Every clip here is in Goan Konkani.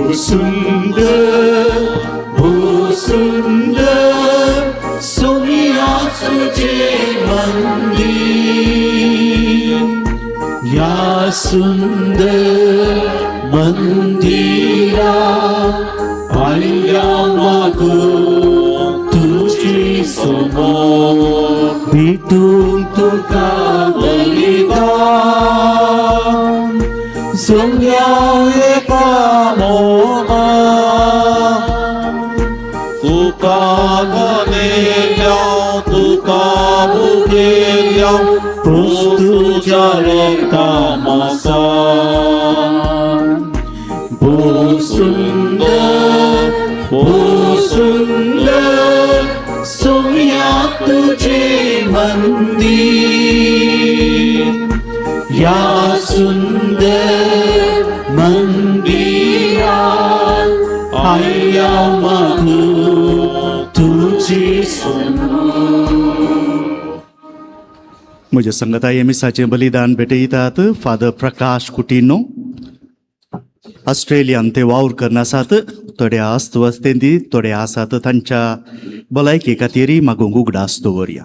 भोव सुंदर, भोव सुंदर, सोमिया तुझे मंदिर. या सुंदर मंदिरा आयल्या मागू तुजी समोर भेटूंक तुका बलिदान सोम्या एका मोगान. तुका गणेल्या, तुका भुगेल्या क्रिस्तूच्या रक्ता मासान. भोव सुंदर, भोव सुंदर, सोम्या तुझे मंदिर. या सुंदर मंदिरात आयल्या मागू तुजी म्हज्या संगता, मिसाचें बलिदान भेटयतात फादर प्रकाश कुटिनो. ऑस्ट्रेलियान ते वावर करना आसात. थोडे अस्तवस्तेंती थोडे आसात. तांच्या भलायके खातीर मागूंक उगडास दवरया.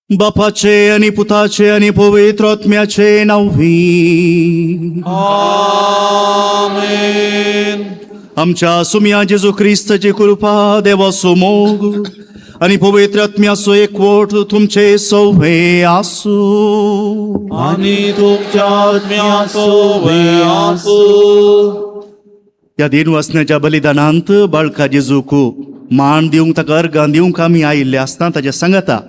बापाचे आनी पुताचे आनी पवित्र आत्म्याचे नांवी. आमेन. आमच्या सुमया जेजू क्रिस्ताची कृपा, देवाचो मोग आनी पवित्र आत्म्याचो एकवट तुमचे सवे आसूं. आनी तुमच्या आत्म्याचो आसूं. ह्या दिनवासण्याच्या बलिदानांत बाळका जेजूक मान दिवंक, ताका अर्गां दिवंक आमी आयिल्ले आसतना ताच्या सांगता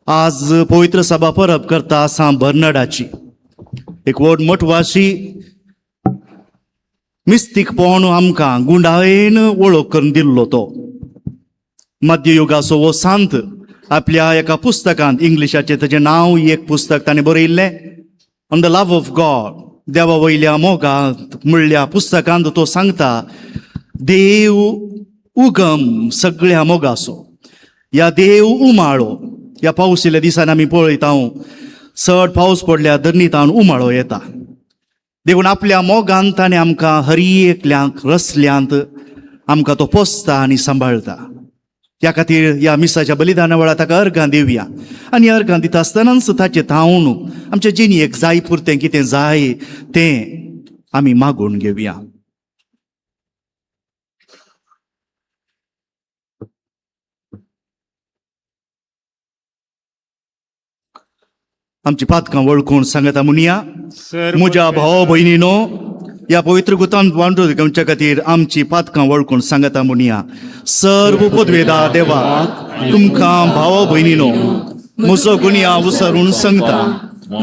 आज पवित्र सभा परब करता आसा बर्नडाची. एक व्हड मठवाशी मिस्तीकपण आमकां गुंडायेन वळख करून दिल्लो तो मध्ययुगाचो हो सांत आपल्या एका पुस्तकांत, इंग्लिशाचें ताचें नांव, एक पुस्तक ताणें बरयल्लें On the Love of God, देवा वयल्या मोगांत म्हणल्या पुस्तकांत तो सांगता, देव उगम सगळ्या मोगाचो. या देव उमाळो. ह्या पावसिल्ल्या दिसांनी आमी पळयता, चड पावस पडल्या धरणीतान उमाळो येता. देखून आपल्या मोगान ताणें आमकां हरी एकल्यांक रसल्यांत आमकां तो पोसता आनी सांबाळटा. त्या खातीर ह्या मिसाच्या बलिदाना वेळार ताका अर्गां दिवया आनी अर्गां दिता आसतनाच ताचें थावन आमच्या जिणेक जाय पुरतें कितें जाय तें आमी मागून घेवया. आमची पातकां वळखून सांगता म्हणया. म्हज्या भाव भयणीनो, ह्या पवित्र गुतान वांटून घेवच्या खातीर आमची पातकां वळखून सांगता म्हणया. सर्व पदवेदा देवा, तुमकां भाव भयणीनो म्हजो गुन्यांव उसरून सांगता,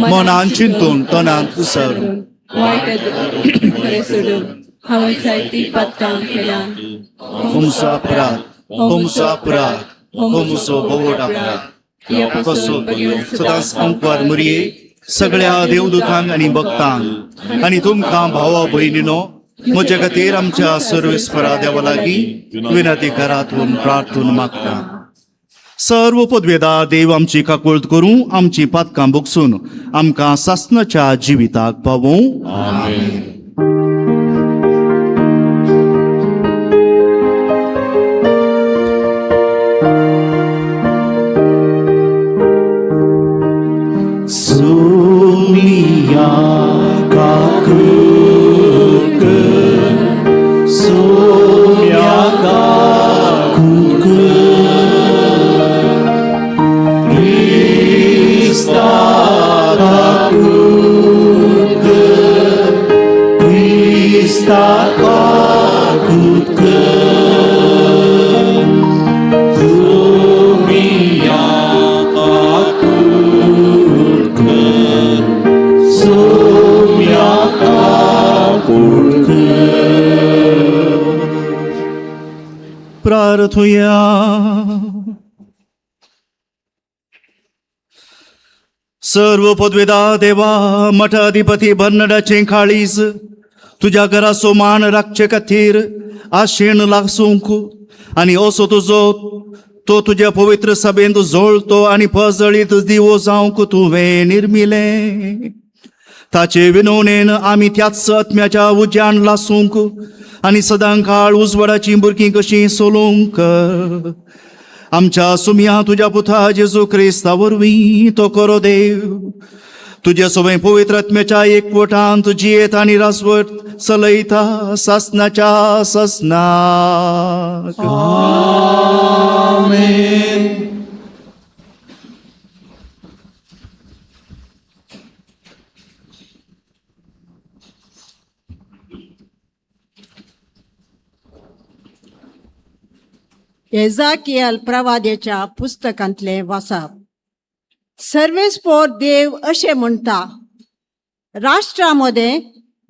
मनान चिंतून, तनान उसरून. वायट खरें सोडून हांवें जायती पातकां केल्यां. तुमचो अपराध, तुमचो अपराध, तुमचो भोवट अपराध. कसो सदांच अंकवार मुरये, सगळ्या देवदूतांक आनी भक्तांक आनी तुमकां भावा भयणीनो म्हज्या खातीर आमच्या सर्वेस्परा देवा लागीं विनंती करात म्हूण प्रार्थून मागता. सर्व पदवेदा देव आमची काकुळट करूं, आमची पातकां भोगसून आमकां सासनाच्या जिविताक पावूं. आमेन. Sumia kakut, sumia kakut, Krista kakut, Krista kakut, Sumia kakut, Sumia kakut. प्रार्थुया. सर्व पदवेदा देवा, मठाधिपती बर्नडाचें काळीज तुज्या घराचो मान राखचे खातीर आशेन लागसूंक आनी असो तुजो तो तुज्या पवित्र सभेंत जळतो आनी पजळीत दिवो जावंक तुवें निर्मिलें. ताचे विनवणेन आमी त्याच आत्म्याच्या उज्यान लासूंक आनी सदां काळ उजवाडाचीं भुरगीं कशीं सोलूंक. आमच्या सुमया तुज्या पुता जेजू क्रिस्ता वरवीं तो करो देव. तुजे सवय पवित्र आत्म्याच्या एकवटांत जियेत आनी रासवट चलयता सासनाच्या सासनाक. आमेन. एजाकियल प्रवादेच्या पुस्तकांतलें वाचप. सर्वेस्पोर देव अशें म्हणटा, राष्ट्रा मदें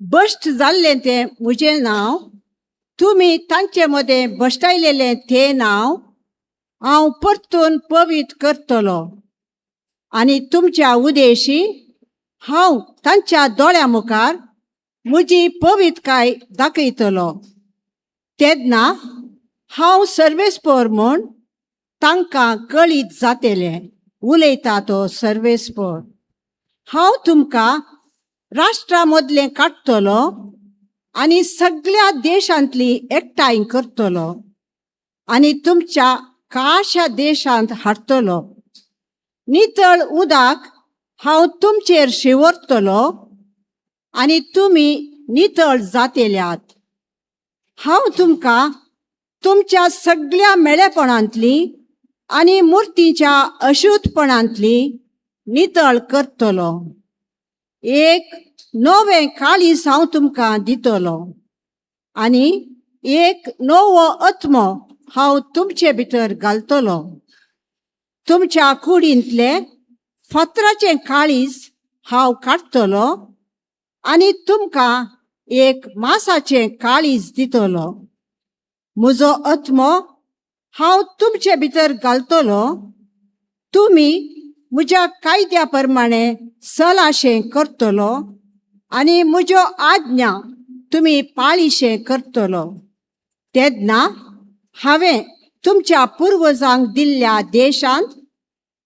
भश्ट जाल्लें तें म्हजें नांव, तुमी तांचे मदें भश्टायलेलें तें नांव हांव परतून पवित्र करतलो आनी तुमच्या उदेशी हांव तांच्या दोळ्या मुखार म्हजी पवित्रकाय दाखयतलो. तेन्ना हांव सर्वेस्पोर म्हूण तांकां कळीत जातलें, उलयता तो सर्वेस्पोर. हांव तुमकां राष्ट्रा मदलें काडटलो आनी सगळ्या देशांतली एकठांय करतलो आनी तुमच्या काशा देशांत हाडटलो. नितळ उदक हांव तुमचेर शिंवरतलो आनी तुमी नितळ जातेल्यात. हांव तुमकां तुमच्या सगळ्या मेळेपणांतली आनी मुर्तीच्या अशुद्धपणांतली नितळ करतलो. एक नवें काळीज हांव तुमकां दितलो आनी एक नवो आत्मो हांव तुमचे भितर घालतलो. तुमच्या कुडींतले फातराचें काळीज हांव काडटलो आनी तुमकां एक मासाचें काळीज दितलो. म्हजो आत्मो हांव तुमचे भितर घालतलो. तुमी म्हज्या कायद्या प्रमाणे सलाशें करतलो आनी म्हज्यो आज्ञा तुमी पाळीशें करतलो. तेन्ना हांवें तुमच्या पुर्वजांक दिल्ल्या देशांत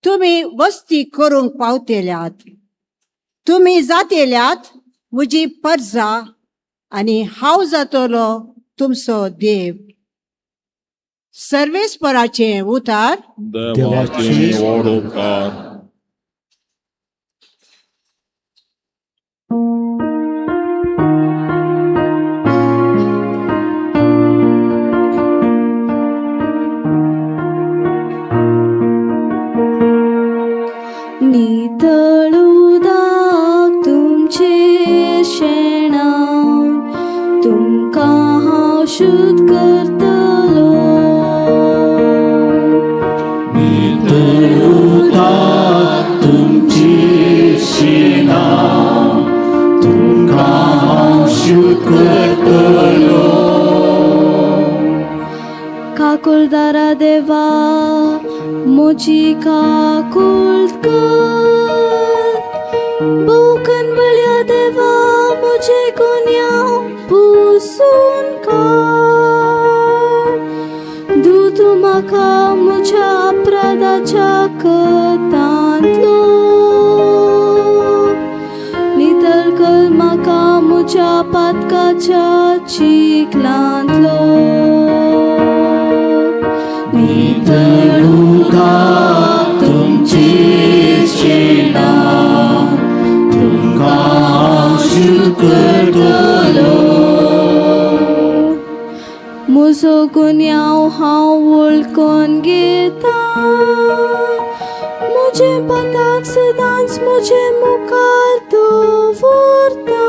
तुमी वस्ती करूंक पावतेल्यात. तुमी जातेल्यात म्हजी परजा आनी हांव जातलो तुमचो देव. सर्वेस्पराचें उतार. देवाचे व्हड उपकार. नितळ उदक तुमचेर शेणावन तुमकां हांव शुद्ध करतलो. नितळ उदक तुमची शिणा तुमकां हांव शुद्ध करतलो. काकुळदारा देवा म्हजी काकुळट कर, भोवकनवळ्या देवा म्हजे गुन्यांव पुसून काड. धू तूं म्हाका म्हज्या अपराधाच्या कथांतलो, नितळ कर म्हाका म्हज्या पातकाच्या चिखलांतलो. नितळ उदक तुमची शिणा तुमकां हांव शुद्ध करतलो. म्हजो गुन्यांव हांव वळखून घेता, म्हजें पाताक सदांच म्हजे मुखार दवरता.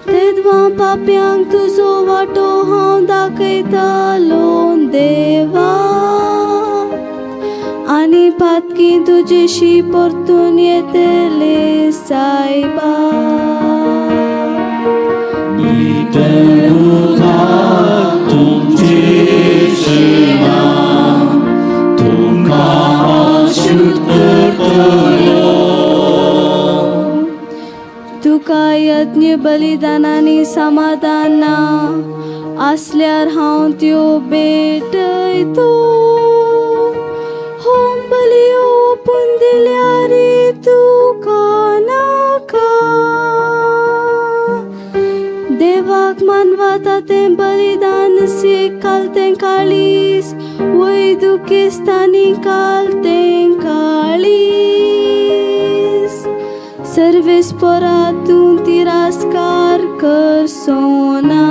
तेदवां पापयांक तुजो वाटो हांव दाखयतालो देवा, आनी पातकी तुजेशी परतून येतले सायबा. नितळ उदक तुमची शिणा तुमकां हांव शुद्ध करतलो. तुका यज्ञ बलिदानांनी समाधान ना आसल्यार हांव त्यो भेटयतो. होम बलियो ओपून दिल्यार तुका ना. देवाक मानवाता तें बलिदान काल तें काळीस वय दुखेस्तानी काल तें काळीस सर्वेस पोरा तूं तिरस्कार कर सोना.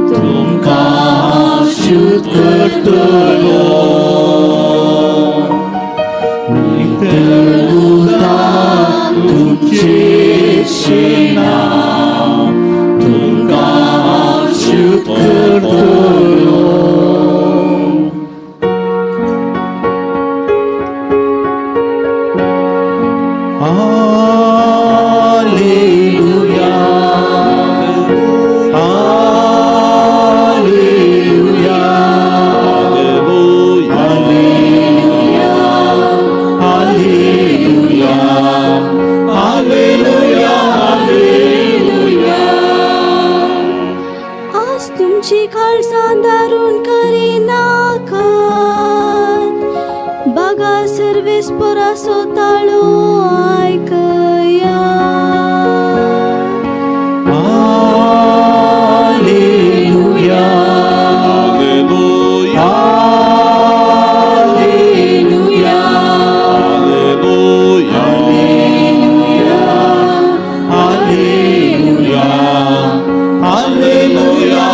तुमकां शुद्ध करतलो नितळ उदक तुमचें नांव तुमकां शुद्ध करतलो. Alleluia. Alleluia. Alleluia. Alleluia. Alleluia. Alleluia. आज तुमची काळजां दारून करिनाकात बागा सर्वेस पोरासो ताळो आयकया. Alleluia. Alleluia. Alleluia. Alleluia. Alleluia.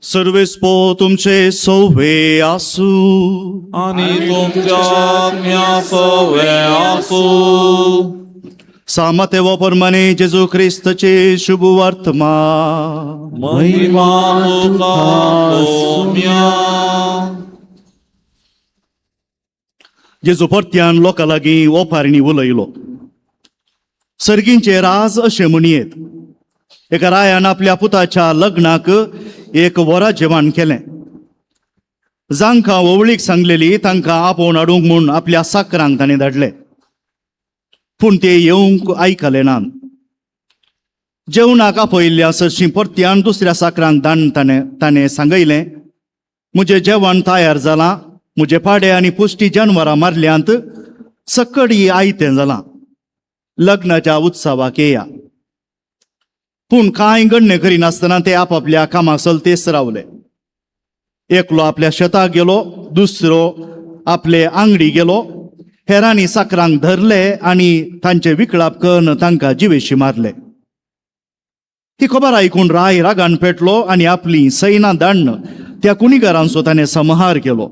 सर्वेस्पो तुमचे सौवे आसू. आनी तुमच्या आत्म्या सवे आसूं. सामते परमाने जेजू ख्रिस्तचे शुभ वर्तमान. महिमा तुका सोम्या. जेजू परत्यान लोकां लागीं ओपारणी उलयलो. सर्गींचे राज अशें म्हणयेत, एका रायान आपल्या पुताच्या लग्नाक एक वरा जेवण केलें. जांकां ओवळीक सांगलेली तांकां आपोवन हाडूंक म्हूण आपल्या साकरांक ताणें धाडले, पूण ते येवंक आयकले नात. जेवणाक आपयल्ल्या सरशीं परत्यान दुसऱ्या साकरांक धाडून ताणें सांगयलें, म्हजें जेवण तयार जालां, म्हजे पाडे आनी पुश्टी जानवरां मारल्यांत, सकडी आयतें जालां, लग्नाच्या उत्सवाक येया. पूण कांय गण्य करिनासतना ते आपापल्या कामाक चलतेच रावले. एकलो आपल्या शेताक गेलो, दुसरो आपले आंगडी गेलो, हेरांनी साकरांक धरले आनी तांचे विकळाप करून तांकां जिवेशी मारले. ही खबर आयकून राय रागान पेटलो आनी आपली सैना दाण्ण त्या कुणीगारांचो ताणें संहार केलो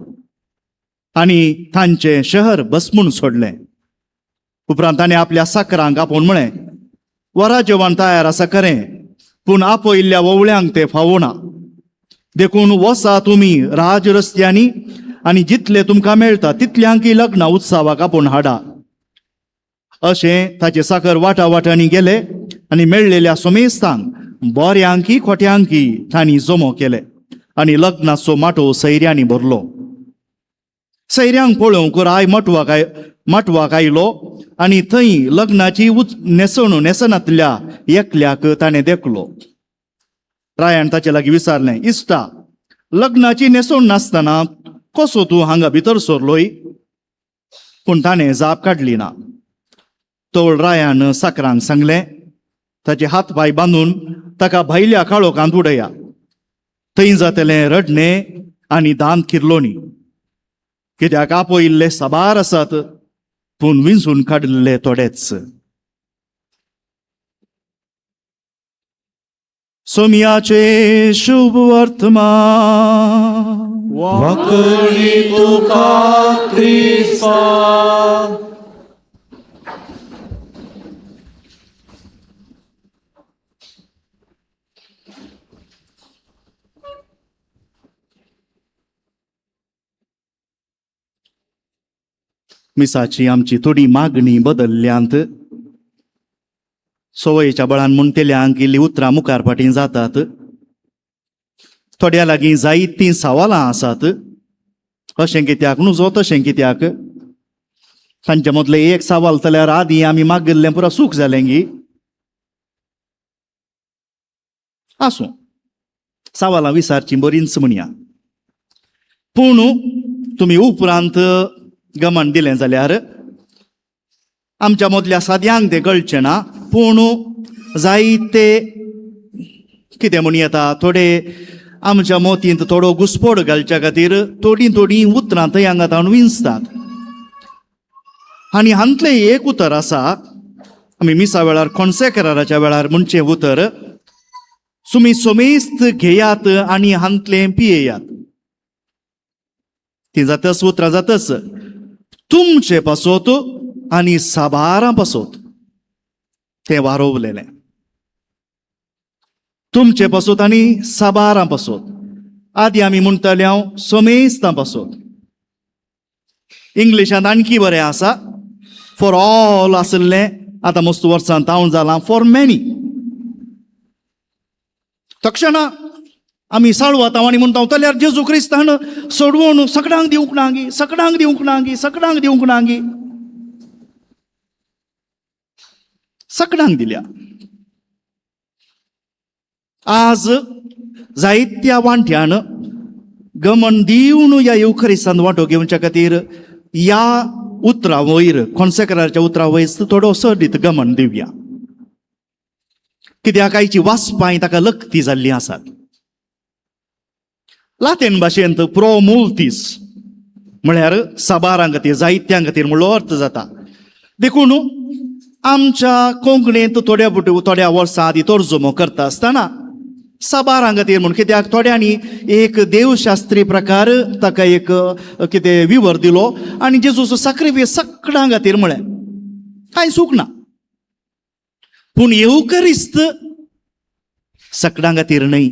आनी तांचें शहर भस्मून सोडलें. उपरांत ताणें आपल्या साकरांक आपोवन म्हळें, वरा जेवण तयार आसा खरें, पूण आपयल्ल्या वोवळ्यांक तें फावना. देखून वसा तुमी राज रस्त्यांनी आनी जितले तुमकां मेळटा तितल्यांकय लग्न उत्सवाक आपोवन हाडा. अशें ताचे साकर वाटा वाटांनी गेले आनी मेळ्ळेल्या सोमेस्तांक बोऱ्यांकी खोट्यांकी तांणी जमो केले आनी लग्नाचो माटोव सैऱ्यांनी भरलो. सैऱ्यांक पळोवंक राय माटवाक आयलो आनी थंय लग्नाची उच न्हेसण न्हेसनातल्या एकल्याक ताणें देखलो. रायान ताचे लागीं विचारलें, इश्टा, लग्नाची न्हेसण नासतना कसो तूं हांगा भितर सरलोय? पूण ताणें जाप काडली ना. तवळ रायान साकरांक सांगलें, ताचे हात पांय बांदून ताका भायल्या काळोखांत उडया, थंय जातलें रडणें आनी दांत किर्लोणी. कित्याक आपयल्ले साबार आसात, पूण विंचून काडिल्ले थोडेच. सोमयाचे शुभ वर्तमान. वाकडी तुका क्रिस्ता. मिसाची आमची थोडी मागणी बदल्ल्यांत. संवयेच्या बळान म्हणटेल्यांक इल्ली उतरां मुखार फाटीं जातात. थोड्या लागीं जायतीं सवालां आसात, अशें कित्याक नुजो तशें कित्याक. तांचे मदलें एक सवाल जाल्यार आदीं आमी मागिल्लें पुरा सूख जालें गी. आसूं, सवालां विसारचीं बरींच म्हणया. पूण तुमी उपरांत गमन दिलें जाल्यार आमच्या मदल्या साद्यांक तें कळचें ना. पूण जायते कितें म्हणू येता, थोडे आमच्या मोतींत थोडो घुसपोड घालच्या खातीर थोडीं थोडीं उतरां थंय हांगा ताणून विंचतात. आनी हांतलें एक उतर आसा, आमी मिसा वेळार कोणसेकराच्या वेळार म्हणचें उतर, तुमी सोमेस्त घेयात आनी हांतलें पियेयात. ती जातच उतरां जातच तुमचे पासत आनी साबारां पासत तें वारोवलेलें. तुमचे पासत आनी साबारां पासत. आदी आमी म्हणटाले हांव सोमेस्तां पासत. इंग्लिशांत आणखी बरें आसा, फॉर ऑल आशिल्लें आतां मस्त वर्सां तावन जालां फॉर मॅनी. तक्षणा आमी साळवाता आनी म्हणटा जाल्यार जेजू क्रिस्तान सोडवून सगळ्यांक दिवंक नागी, सगळ्यांक दिवंक नागी, सगळ्यांक दिवंक नागी, सगळ्यांक दिल्या. आज जायत्या वांट्यान गमन दिवन ह्या येवखरिस्तान वांटो घेवच्या खातीर ह्या उतरां वयर कोन्सेकराच्या उतरां वयर थोडो सडीत गमन दिवया. कित्याक आयची वाचपांय ताका लकती जाल्लीं आसात. लातीन भाशेंत प्रो मुल्तीस म्हळ्यार साबारां खातीर, जायत्यां खातीर म्हणलो अर्थ जाता. देखून आमच्या कोंकणींत थोड्या थोड्या वर्सां आदीं तर्जुमो करता आसतना साबारां खातीर म्हूण, कित्याक थोड्यांनी एक देवशास्त्री प्रकार ताका एक कितें विवर दिलो आनी जेजूचो साक्रिफीस सगळ्यां खातीर म्हळें, कांय चूक ना. पूण येवकरिस्त सगळ्यां खातीर न्हय.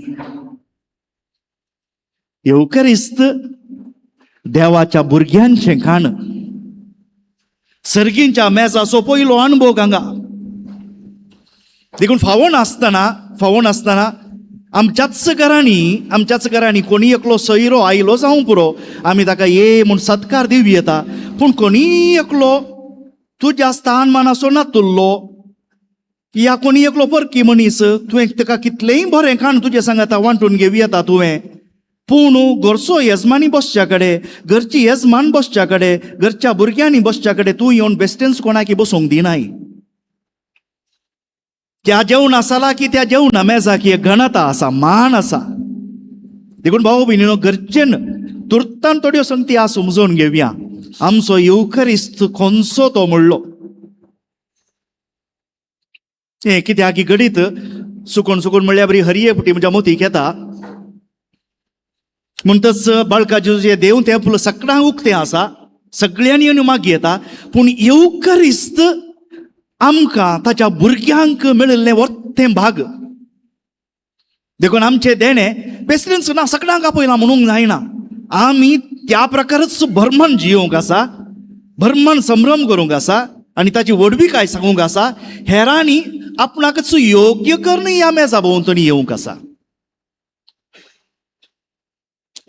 येवकरिस्त देवाच्या भुरग्यांचें खाण, सर्गींच्या मेजाचो पयलो अणभव हांगा. देखून फावो नासतना, फावो नासतना आमच्याच घरांनी, आमच्याच घरांनी कोणी एकलो सोयरो आयलो जावं पुरो, आमी ताका ये म्हूण सत्कार दिवं येता. पूण कोणी एकलो तुज्या स्थान मानाचो नातुल्लो या कोणी एकलो परकी मनीस, तुवें ताका कितलेंय बरें खाण तुजें सांगाता वांटून घेवं येता तुवें, पूण घरचो येजमानी बसच्या कडेन, घरची येजमान बसच्या कडेन, घरच्या भुरग्यांनी बसच्या कडेन तूं येवन बेश्टेंच कोणाकी बसूंक दिनाय. त्या जेवणा साला की त्या जेवणा मेजाक एक घनता आसा, मान आसा. देखून भाऊ भयणीनो गरजेन तुर्तान थोड्यो संगती आज समजून घेवया. आमचो येवखरिस्त खंयचो तो म्हणलो हें कित्याक की घडीत सुकून सुकून म्हणल्यार बरी हरये पुटी म्हज्या मोतीक येता. म्हणटच बाळका जेजूचें देव तें फुल सगळ्यांक उक्तें आसा, सगळ्यांनी येवन मागीर येता. पूण येवखरिस्त आमकां ताच्या भुरग्यांक मेळिल्लें वर्तें भाग. देखून आमचें देणें बेसलेंच ना, सगळ्यांक आपयलां म्हणूंक जायना. आमी त्या प्रकारच भरमण जियोवंक आसा, भरमण संभ्रम करूंक आसा आनी ताची व्हडविकाय सांगूंक आसा. हेरांनी आपणाकच योग्य करून ह्या मेजा भोंवतणी येवंक आसा.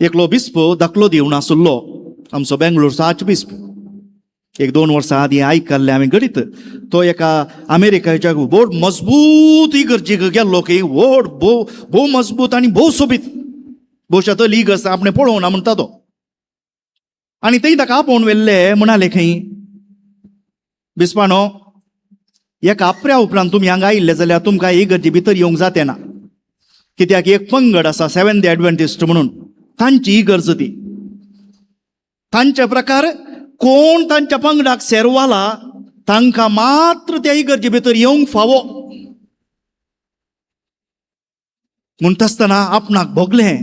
एकलो बिस्प दाखलो दिवन आसलो, आमचो बेंगलोरचो आर्च बिस्प. एक दोन वर्सां आदीं आयकल्लें हांवें घडीत, तो एका अमेरिकेच्या व्हड मजबूत इगर्जीक गेल्लो की व्हड भोव भोव मजबूत आनी भोव सोबीत, भोवशा तो इगर्ज आपणें पळोवना म्हणटा तो. आनी थंय ताका आपोवन व्हेल्ले, म्हणाले खंय बिस्पानो, एका आपऱ्या उपरांत तुमी हांगा आयिल्ले जाल्यार तुमकां इगर्जी भितर येवंक जाते ना. कित्याक एक पंगड आसा सेवन डे एडवेंटिस्ट म्हणून, तांची इगर्ज ती. तांचे प्रकार कोण तांच्या पंगडाक सेरवाला तांकां मात्र त्या इगर्जे भितर येवंक फावो. म्हणटा आसतना आपणाक भोगलें,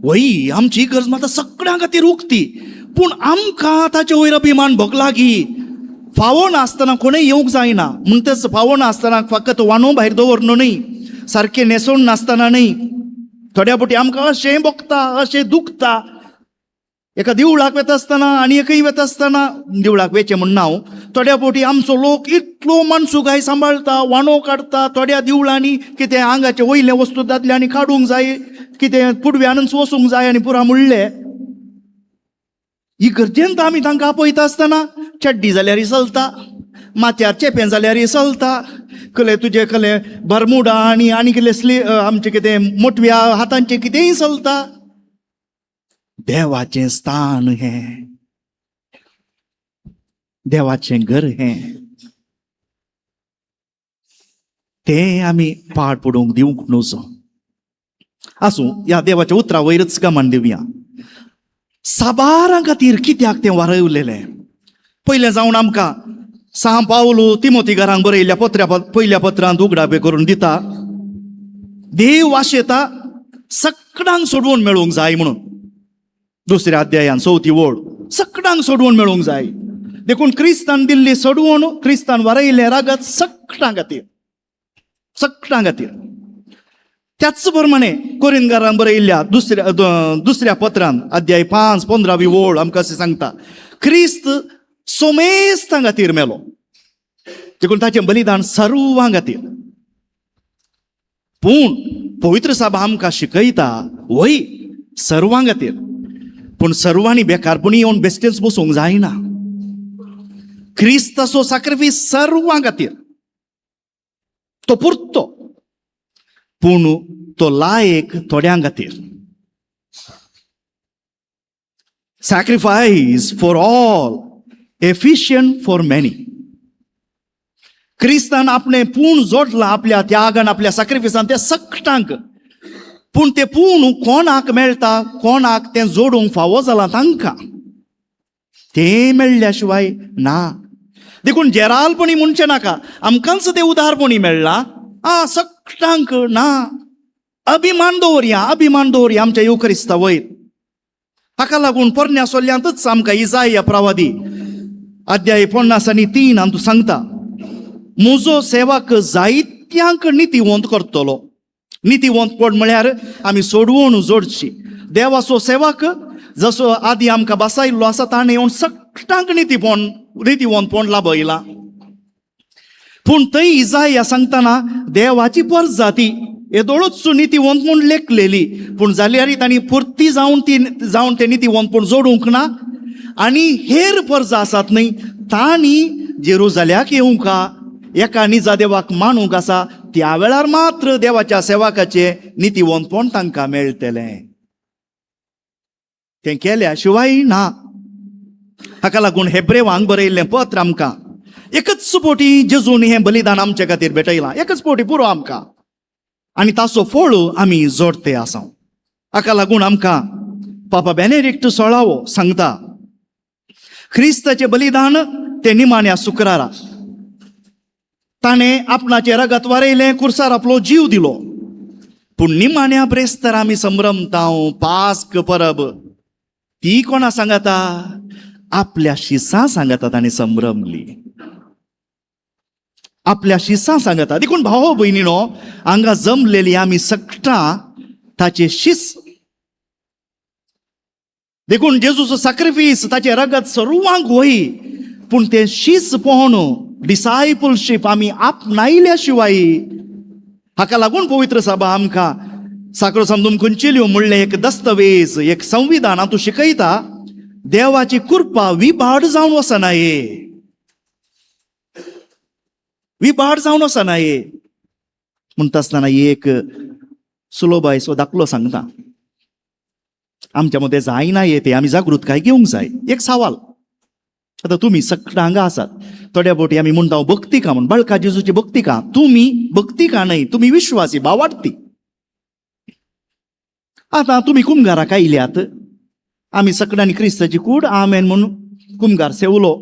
वय आमची इगर्ज मात सगळ्यां खातीर उक्ती, पूण आमकां ताचे वयर अभिमान भोगला की फावो नासतना कोणूय येवंक जायना. म्हणटच फावो नासतना फकत वानो भायर दवरनो न्हय, सारकें न्हेसोवन नासतना न्हय. थोड्या फावटी आमकां अशें भोगता, अशें दुखता. एका देवळाक वता आसतना आनी एकय वता आसतना, देवळाक वेचें म्हण हांव, थोड्या फावटी आमचो लोक इतलो मानसुगाय सांबाळटा, वाणो काडटा. थोड्या देवळांनी कितें आंगाचे वयले वस्तू दादल्यांनी काडूंक जाय, कितें पुडव्यानूच वचूंक जाय आनी पुरा म्हणलें. इगर्जेंत आमी तांकां आपयता आसतना चड्डी जाल्यारय चलता, माथ्यार चेपें जाल्यारय चलता, कले तुजे कले बरमुडा आनी आनी कितें स्ली आमचें कितें मोटव्या हातांचें कितेंय चलता. देवाचें स्थान हें, देवाचें घर हें, तें आमी पाड पडूंक दिवंक न्हू. आसूं, ह्या देवाच्या उतरा वयरच गमान दिवया. साबारां खातीर कित्याक तें वारयलेलें? पयलें जावन आमकां सां पावलू तिमोती घरांक बरयल्ल्या पत्र्या पयल्या पत्रांत उगडापे करून दिता, देव आशेता सगळ्यांक सोडवून मेळूंक जाय म्हणून. दुसऱ्या अध्यायान चवथी ओळ, सगळ्यांक सोडवून मेळूंक जाय. देखून क्रिस्तान दिल्ली सोडवण, क्रिस्तान वारयल्लें रागत सगळ्यां खातीर, सगळ्यां खातीर. त्याच प्रमाणे कोरिनगारान बरयल्ल्या दुसऱ्या दुसऱ्या पत्रान अध्याय 5 15वी ओळ आमकां अशें सांगता, क्रिस्त सोमेस्तां खातीर मेलो, देखून ताचें बलिदान सर्वां खातीर. पूण पवित्र साबा आमकां शिकयता, वय सर्वां खातीर, पूण सर्वांनी बेकारपणी येवन बेश्टेंच बसूंक जायना. क्रिस्ताचो साक्रिफीस सर्वां खातीर, तो पुरतो, पूण तो लायक थोड्यां खातीर. Sacrifice for all, efficient for many. क्रिस्तान आपणें पूण जोडलां आपल्या त्यागान, आपल्या साक्रिफिसान त्या सगळ्यांक, पूण तें पूण कोणाक मेळटा, कोणाक तें जोडूंक फावो जालां तांकां तें मेळ्ळ्या शिवाय ना. देखून जेरालपणी म्हणचें नाका, आमकांच तें उदारपणी मेळ्ळां, आ सगळ्यांक ना. अभिमान दवरया, अभिमान दवरया आमच्या येवक्रिस्ता वयर. हाका लागून पोरण्या सोल्यांतच आमकां इजाया प्रवादी अध्याय 53 हातूंत सांगता, म्हजो सेवक जायत्यांक नितीवंत करतलो. नितीवंत कोण म्हळ्यार आमी सोडवण जोडची. देवाचो सेवक जसो आदी आमकां बसायल्लो आसा, ताणें येवन सगळ्यांक नितीवंतपण लाभयलां. पूण थंय इजाया सांगतना देवाची परजाती येदोळूच नितीवंत म्हूण लेखलेली, पूण जाल्यार तांणी पुर्ती जावन ती जावन ते नितीवंतपण जोडूंक ना. आनी हेर परजा आसात न्हय, तांणी जेरुजाल्याक येवंक एका निजा देवाक मानूंक आसा, त्या वेळार मात्र देवाच्या सेवकाचें नितीवंतपण तांकां मेळटलें. तें केल्या शिवाय ना. हाका लागून हेब्रेवांक बरयल्लें पत्र आमकां एकच पोटी जेजून हें बलिदान आमचे खातीर भेटयलां, एकच पोटी पुरो आमकां, आनी ताचो फळ आमी जोडते आसा. हाका लागून आमकां पापा बेनेडिक्ट 16वो सांगता, क्रिस्ताचें बलिदान तें निमाण्या शुक्रारा ताणें आपणाचें रगत वारयलें, कुर्सार आपलो जीव दिलो. पूण निमाण्या ब्रेस्तार आमी संभ्रमतांव पास्क परब, ती कोणा सांगता? आपल्या शिसां सांगता ताणें संभ्रमली, आपल्या शिसां सांगता. देखून भाव भयणीनो, हांगा जमलेली आमी सगळां ताचे शिस. देखून जेजूचो साक्रिफीस, ताचें रगत सर्वांक वय, पूण तें शीस पोवन डिसायपलशीप आमी आपणायल्या शिवाय. हाका लागून पवित्र सभा आमकां साक्रो समजून खंयचेल्यो म्हणलें एक दस्तवेज, एक संविधान हातूंत शिकयता, देवाची कृपा विभाड जावन वचना, ये विभाड जावन वचना. ये म्हणटा आसतना एक सुलोबायचो दाखलो सांगता, आमच्या मदें जायना ये ते आमी जागृतकाय घेवंक जाय. एक सवाल, आतां तुमी सगळ्या हांगा आसात, थोड्या बोटी आमी म्हणटा भक्ती का म्हूण, बाळका जेजूची भक्ती का, तुमी भक्ती का न्हय, तुमी विश्वासी भावार्थी. आतां तुमी कुमगाराक आयल्यात, आमी सगळ्यांनी क्रिस्ताची कूड आमेन म्हूण कुमगार सेवलो.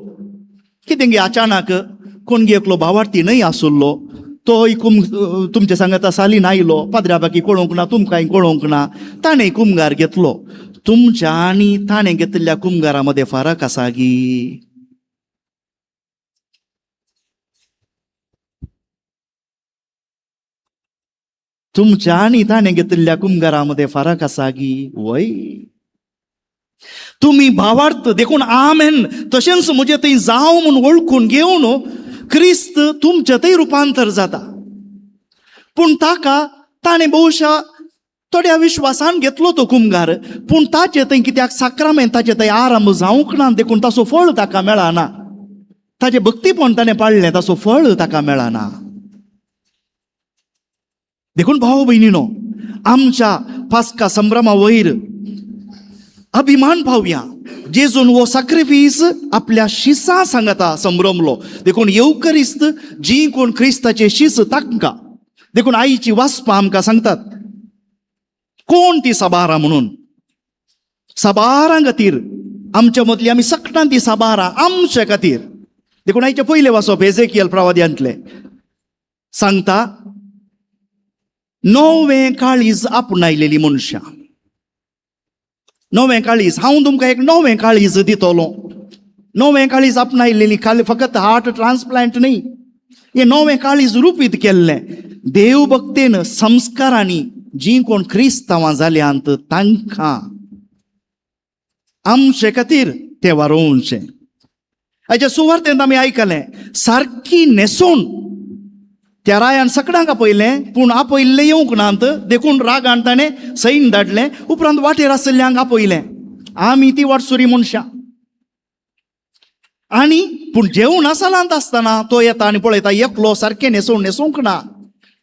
कितें गे अचानक कोण गे एकलो भावार्थी न्हय आसुल्लो, तोय तुमच्या सांगाता सालीन आयलो, पाद्र्या बाकी कळोवंक ना, तुमकांय कळोवंक ना, ताणें कुमगार घेतलो. तुमच्या आनी ताणें घेतिल्ल्या कुमगारा मदें फरक आसा गी? तुमच्या आनी ताणें घेतिल्ल्या कुमगारा मदें फरक आसा गी? वय, तुमी भावार्थ देखून आमेन, तशेंच म्हजें थंय जावं म्हूण वळखून घेवन क्रिस्त तुमच्या थंय रुपांतर जाता. पूण ताका ताणें बहुशा थोड्या विश्वासान घेतलो तो कुमगार, पूण ताचे थंय कित्याक साक्रामेंत ताचे थंय आरंभ जावंक ना, देखून ताचो फळ ताका मेळना. ताचें भक्तीपण ताणें पाळ्ळें, ताचो फळ ताका मेळना. देखून भाव भयणीनो, आमच्या पास्का संभ्रमा वयर अभिमान पावया. जेजून हो साक्रिफीस आपल्या शिसा सांगता संभ्रमलो. देखून येवकरिस्त जी कोण क्रिस्ताचे शीस तांकां, देखून आईची वाचपां आमकां सांगतात कोण ती साबारां म्हणून. साबारां खातीर आमच्या मदली आमी सकटां ती साबारां आमचे खातीर. देखून आयचे पयले वाचप एजेकियल प्रवाद्यांतले सांगता, नवें काळीज आपणायलेली मनशां, नवें काळीज. हांव तुमकां एक नवें काळीज दितलो. नवें काळीज आपणायलेली खाली फकत हार्ट ट्रान्सप्लांट न्ही, हें नवें काळीज रुपीत केल्लें देव भक्तेन संस्कारांनी जीं कोण क्रिस्तांवां जाल्यांत तांकां आमचे खातीर तें वारोवचें. हाच्या सुवार्तेंत आमी आयकलें, सारकी न्हेसून त्या रायान सकडांक आपयलें, पूण आपयल्लें येवंक नात, देखून रागान ताणें सैन धाडलें. उपरांत वाटेर आशिल्ल्यांक आपयलें. आमी ती वाटसुरी मनशां. आनी पूण जेवण सालांत आसतना तो येता आनी पळयता एकलो सारकें न्हेसून न्हेसूंक ना.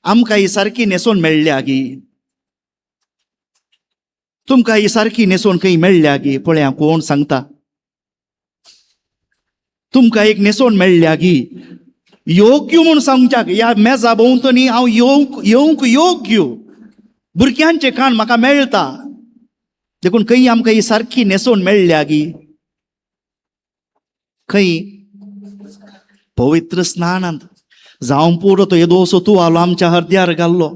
आमकां ही सारकी न्हेसून मेळ्ळ्या गी? तुमकां ही सारकी न्हेसून खंय मेळ्ळ्या गी? पळया कोण सांगता, तुमकां एक न्हेसवण मेळ्ळ्या गी? योग्य म्हूण सांगच्याक ह्या मेजा भोंवतणी हांव येवंक येवंक योग्य भुरग्यांचें काण म्हाका मेळटा. देखून खंय आमकां ही सारकी न्हेसवण मेळ्ळ्या गी? खंय? पवित्र स्नानांत. जावं पुरो तो येदोसो तुवालो आमच्या हरद्यार घाल्लो,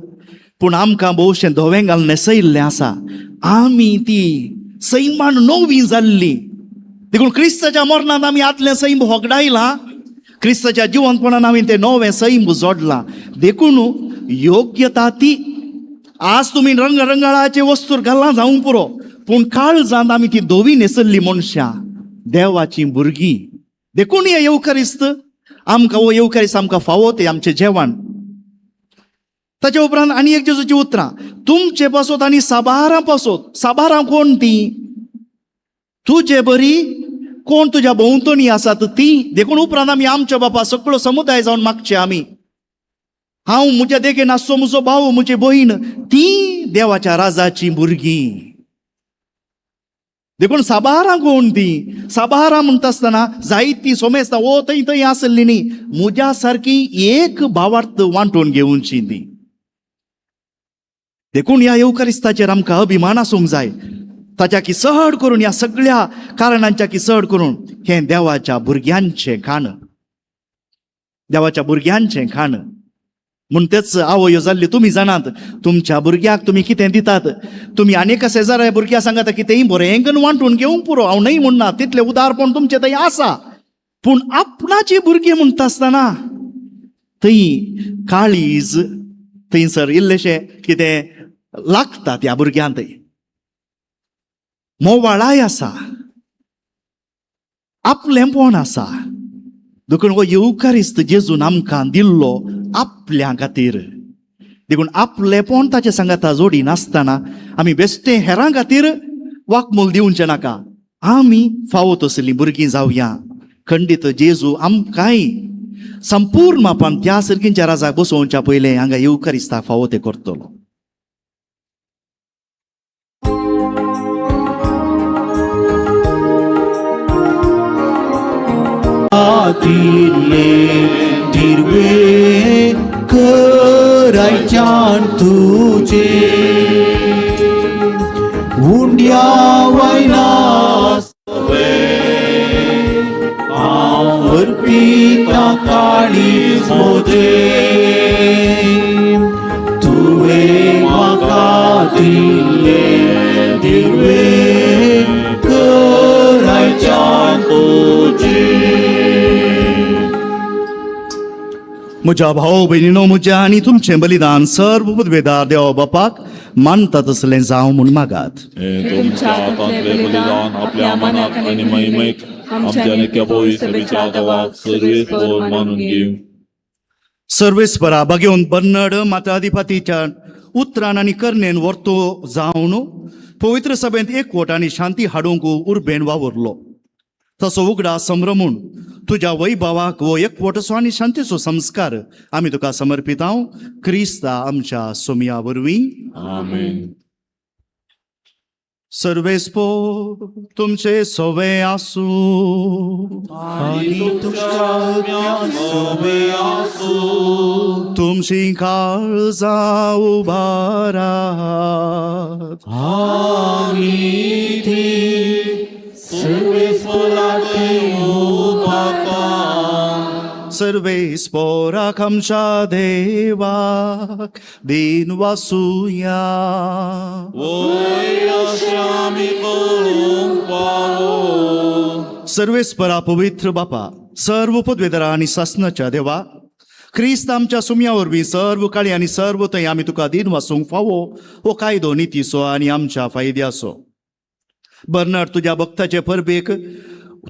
पूण आमकां भोवशें धवें घालून न्हेसयल्लें आसा. आमी ती सैमान नवी जाल्ली. देखून क्रिस्ताच्या मरणांत आमी आदलें सैम होगडायलां, क्रिस्ताच्या जिवंतपणान आमी तें नवें सैम जोडलां. देखून योग्यता ती आज तुमी रंगरंगाळाचे वस्तूर घालां जावं पुरो, पूण काळजांत आमी ती धवी न्हेसल्ली मनशां, देवाचीं भुरगीं. देखून हे येवकारिस्त आमकां, हो येवकारिस्त आमकां फावो तें आमचें जेवण. ताच्या उपरांत आनी एक जेजूची उतरां, तुमचे पासत आनी साबारां पासत. साबारां कोण ती? तुजे बरी कोण तुज्या भोंवतणी आसात ती. देखून उपरांत आमी आमच्या बापा सगळो समुदाय जावन मागचे आमी, हांव म्हज्या देगेन आसचो म्हजो भाव म्हजी भयण ती देवाच्या राजाची भुरगीं. देखून साबारां कोण ती? साबारां म्हणटा आसतना जायतीं सोमेस्तां ओ थंय थंय आसली न्ही, म्हज्या सारकी एक भावार्थ वांटून घेवची ती. देखून ह्या येवकारिस्ताचेर आमकां अभिमान आसूंक जाय. ताच्या की चड करून ह्या सगळ्या कारणांच्या की चड करून हें देवाच्या भुरग्यांचें खाण, देवाच्या भुरग्यांचें खाण. म्हूण तेच आवयो जाल्ली तुमी जाणात तुमच्या भुरग्याक तुमी कितें दितात. तुमी आनी एका शेजाऱ्या भुरग्या सांगता की तें बरें करून वांटून घेवंक पुरो, हांव न्हय म्हणना, तितलें उदारपण तुमचें थंय आसा, पूण आपणाची भुरगीं म्हणटा आसतना थंय काळीज थंयसर इल्लेशें कितें लागता त्या भुरग्यांक. थंय मोवाळाय आसा, आपलेंपण आसा. देखून हो येवकारिस्त जेजून आमकां दिल्लो आपल्या खातीर. देखून आपलेपण ताचे सांगाता जोडी नासतना आमी बेश्टे हेरां खातीर वाकमूल दिवचें नाका. आमी फावो तसलीं भुरगीं जावया. खंडीत जेजू आमकांय संपूर्ण मापान त्या सर्गींच्या राजाक बसोवच्या पयलें हांगा येवकारिस्ताक फावो तें करतलो. दिरवे करायच्यान तुझे उंड्या वयना हांव अर्पिता काळीज मोजे, तुवें म्हाका दिल्लें दिरवे करायच्यान तुझे. म्हज्या भाव भयणीनो, म्हज्या आनी तुमचें बलिदान सर्व पदवेदार देवा बापाक मानता तसलें जावं म्हूण मागात. तुमच्या हातांतलें बलिदान आपल्या मनाक आनी महिमेक आमच्या नेक्या पवित्र देवाक सर्वेस्पर मानून घेवं. सर्वेस्परा बागेवन बन्नड माताधिपतीच्या उतरान आनी करणेन वर्तो जावन पवित्र सभेंत एकवट आनी शांती हाडूंक उर्बेन वावुरलो. तसो उगडा संभ्रमून तुज्या वैभवाक हो एकवटसो आनी शांतीचो संस्कार आमी तुका समर्पितांव क्रिस्ता आमच्या सोमया वरवीं. आमेन. सर्वेस्पो तुमचे सवे आसूं. आनी तुमच्या आत्म्या आसूं. तुमची काळजां उबारात. आमी ती सर्वेस्पराक उबारता. सर्वेस्पोराक आमच्या देवाक दिन वासुया. वय अशें आमी करूंक पावो. सर्वेस्परा पवित्र बापा, सर्व पदवेदारा आनी सासनाच्या देवा, क्रिस्त आमच्या सुमया वरवीं सर्व काळी आनी सर्व थंय आमी तुका दिन वासूंक फावो हो कायदो नितीचो आनी आमच्या फायद्याचो. बर्नाड तुज्या भक्ताचे परबेक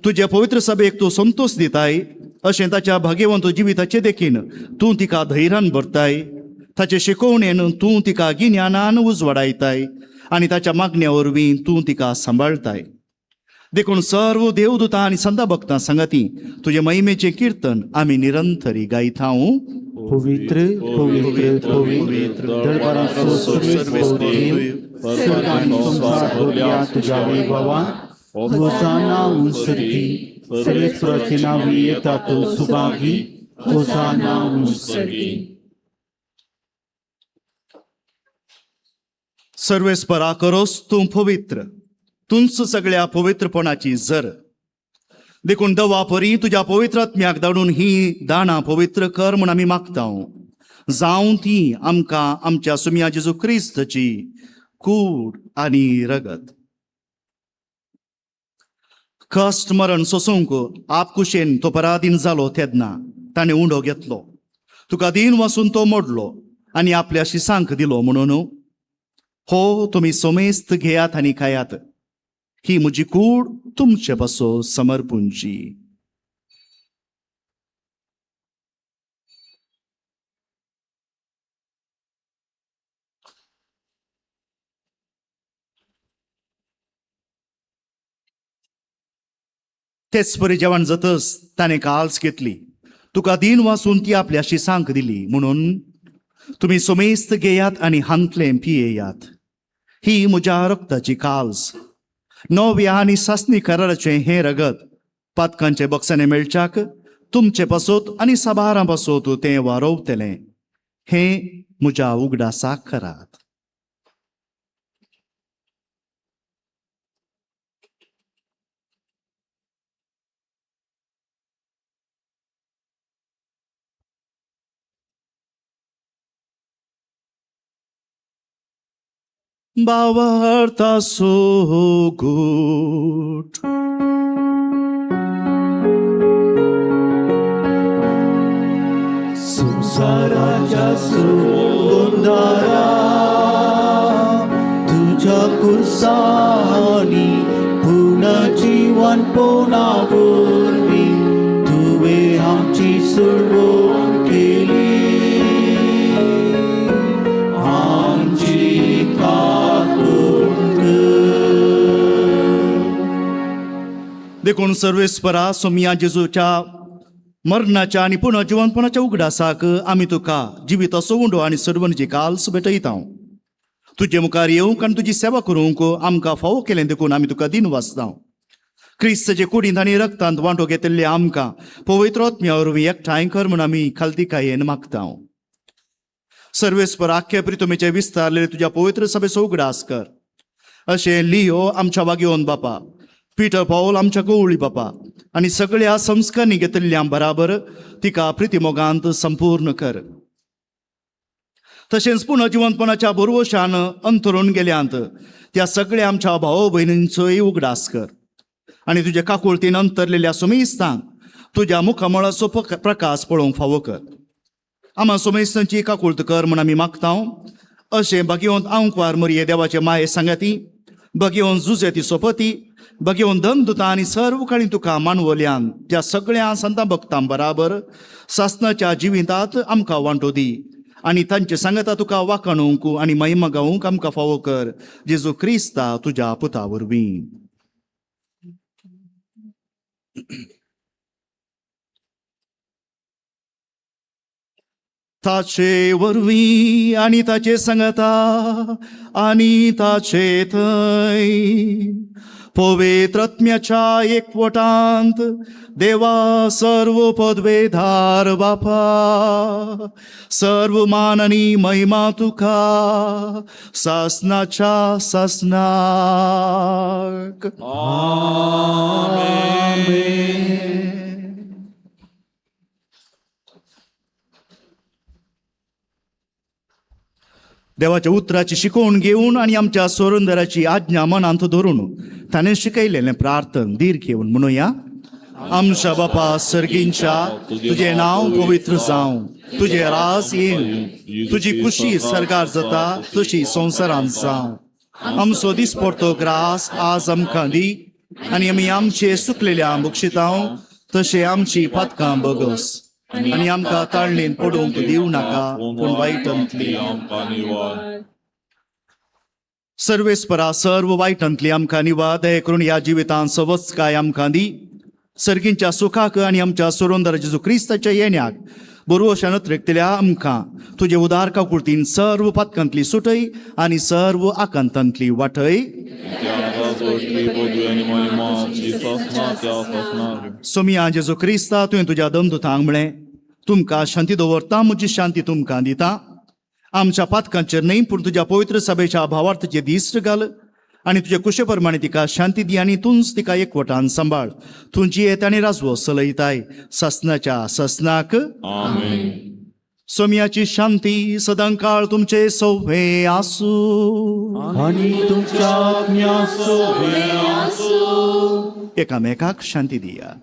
तुज्या पवित्र सभेक तूं संतोश दिताय, अशें ताच्या भाग्यवंत जिविताचे देखीन तूं तिका धैर्यान भरताय. ताचे शिकोवणेन तूं तिका गिन्यानान उजवाडायताय आनी ताच्या मागण्या वरवीं तूं तिका सांबाळताय. देखून सर्व देवदूतां आनी संदा भक्तां सांगाती तुजे महिमेचें किर्तन आमी निरंतरी गायता. पवित्र पवित्र पवित्र दरबाराचो सर्वेस्पर देव, स्वर्ग आनी संवसार भरल्या तुज्या वैभवान. होसाना उंचसर्गी. सर्वेस्पराचे नांवी येता तो सुभागी. होसाना उंचसर्गी. सर्वेस्परा करोस तूं पवित्र, तूंच सगळ्या पवित्रपणाची जर. देखून दवा परी तुज्या पवित्र आत्म्याक धाडून ही दाणां पवित्र कर म्हूण आमी मागता. जावं ती आमकां आमच्या सुमया जेजू क्रिस्तची कूड आनी रगत. कश्ट मरण सोसूंक आपकुशेन तो पराधीन जालो तेन्ना ताणें उंडो घेतलो, तुका दीन वासून तो मोडलो आनी आपल्या शिसांक दिलो म्हणून, हो तुमी सोमेस्त घेयात आनी खायात, ही म्हजी कूड तुमचे पासो समर्पूंची. तेच परी जेवण जातच ताणें काल्स घेतली, तुका दीन वासून ती आपल्या शिसांक दिली म्हणून, तुमी सोमेस्त घेयात आनी हांतलें पियेयात, ही म्हज्या रक्ताची काल्स. नव्या आनी सासणी कराराचें हें रगत पातकांचे बक्षाने मेळच्याक तुमचे पासत आनी साबारां पासत तें वारोवतलें. हें म्हज्या उगडासाक करात. बावरता सोगूट. संसाराच्या सुंदरा तुझ्या कुर्सानी पुन्हा जीवन पोना वरवीं तुवें आमची सुरवण केली. आमची काकूळ कर. देखून सर्वेस्परा सोमिया जेजूच्या मरणाच्या आनी पुनः जिवनपणाच्या उगडासाक आमी तुका जिविताचो उंडो आनी सर्वनची काल्स भेटयता. तुजे मुखार येवंक आनी तुजी सेवा करूंक आमकां फावो केलें देखून आमी तुका दिन वाचता. क्रिस्तचे कुडींत आनी रक्तांत वांटो घेतिल्ले आमकां पवित्र आत्म्या वरवीं एकठांय कर म्हूण आमी खालतीकायेन मागता. सर्वेस्पर आख्खे प्रितुमेचे विस्तारलेले तुज्या पवित्र सभेचो उगडास कर. अशें लियो आमच्या वागेवन बापा, पीटर पावल आमच्या गवळी बापा आनी सगळ्या संस्कारांनी घेतिल्ल्या बराबर तिका प्रितीमोगांत संपूर्ण कर. तशेंच पुनः जिवंतपणाच्या भरवशान अंतरून गेल्यांत त्या सगळ्या आमच्या भाव भयणींचोय उगडास कर आनी तुज्या काकुळतीन अंतरलेल्या सुमेस्तांक तुज्या मुखामळाचो प्रकाश पळोवंक फावो कर. आमा सुमेस्तांची काकुळत कर म्हूण आमी मागता. अशें भाग्यवंत आंकवार मरये देवाचे माये सांगाती, भगेवन जुजेती सोपती, भगेवन धन दुता आनी सर्व काळी तुका मानवल्यान त्या सगळ्या संतां भक्तां बराबर सासनाच्या जिवितांत आमकां वांटो दी आनी तांचे सांगाता तुका वाखाणूंक आनी महिमा गावूंक आमकां फावो कर, जेजू क्रिस्ता तुज्या पुता वरवीं. ताचे वरवीं आनी ताचे सांगाता आनी ताचे थंय पवित्रत्म्याच्या एकवटांत देवा सर्व पदवेधार बापा सर्व मान आनी महिमा तुका सासनाच्या सासनाक. देवाच्या उतराची शिकवण घेवन आनी आमच्या सोरंदराची आज्ञा मनांत धरून ताणें शिकयलेलें प्रार्थन धीर घेवन म्हणुया. आमच्या बापा सर्गींच्या, तुजें नांव पवित्र जावं, तुजें राज येवं, तुजी खुशी सरकार जाता तशी संवसारांत जावं. आमचो दिसपडतो ग्रास आज आमकां दी आनी आमी आमचे सुकलेल्या बक्षितांव तशें आमची पातकां बगस आनी आमकां ताळणेन पडोवंक दिवं नाका, पूण वायटांतली आमकां निवार. सर्वेस्परा सर्व वायटांतली आमकां निवा, दया करून ह्या जिवितांत सवस्काय आमकां दी. सर्गींच्या सुखाक आनी आमच्या सोरोंदर जेजू क्रिस्ताच्या येण्याक बरोवशान रिकतल्या आमकां तुजे उदार काकुळतीन सर्व पातकांतली सुटय आनी सर्व आकांतांतली वाटय. त्याचा सोडली पदवी आनी महिमा ती सासणाच्या सासणाक. सोमिया जेजू क्रिस्ता, तुवें तुज्या दमदुतांक म्हळें, तुमकां शांती दवरता, म्हजी शांती तुमकां दिता. आमच्या पातकांचेर न्हय पूण तुज्या पवित्र सभेच्या भावार्थाचे दीस घाल आनी तुजे कुशे प्रमाणे तिका शांती दी आनी तूंच तिका एकवटान सांबाळ. तूं जियेत आनी राजवो सलयताय ससनाच्या ससनाक. आमेन. सोमियाची शांती सदांकाळ तुमचे सौभे आसूं. आनी तुमच्या आत्म्या सोबे आसूं. एकामेकाक शांती दिया.